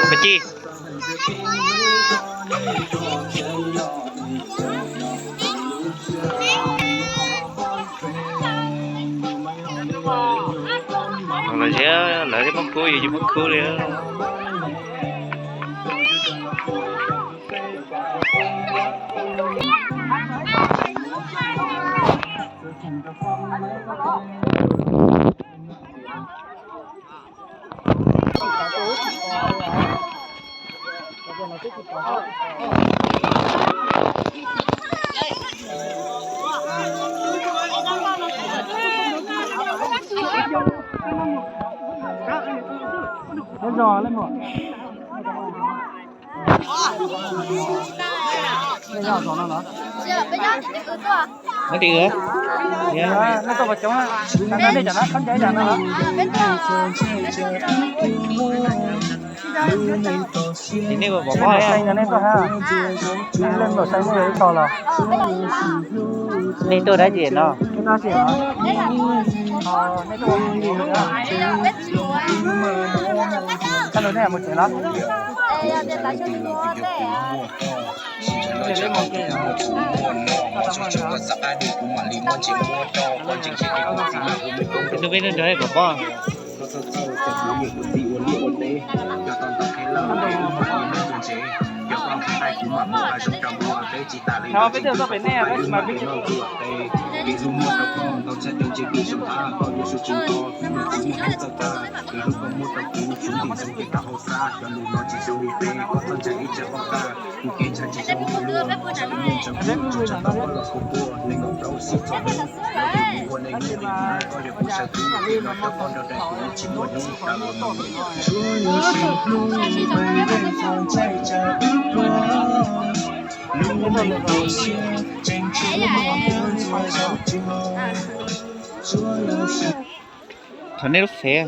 Mus ci. Lawv, lawv twb muab khub, yus tsis muab khub li. Nyob tim ua, nej tuaj pom coob na, nej cov no, nej cov no. Ces nej ua pom pob, nej tuaj hab, leej muam sai nej ib tog los? Nej tuaj dab tsi no? Koj lug nej mus tsev los? Tus peb nrog pom pob. No peb twb tau pem nej, peb tsis mas peb twb tau. Thov nej lub fev.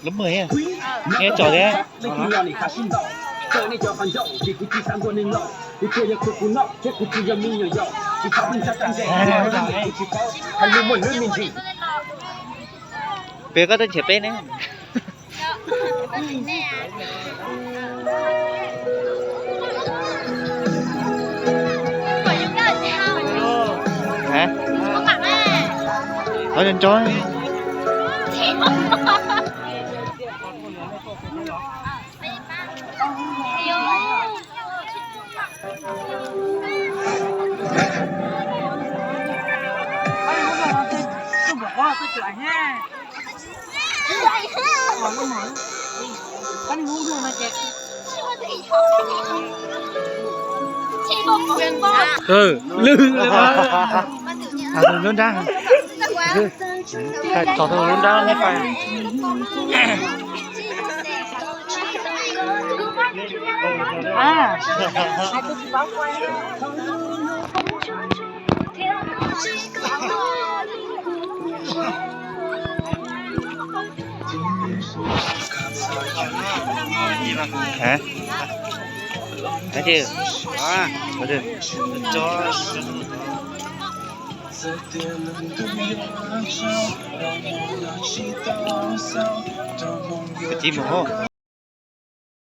Lub mười, nghe trò thế. Peb có tới mười peb ne. Hả? Tháo cho chó. Ừ, lư lư. Lub nrab. Tso lub nrab neb fais. Hả? Hả chứ? Hả? Hả chứ? Có chín màu hô.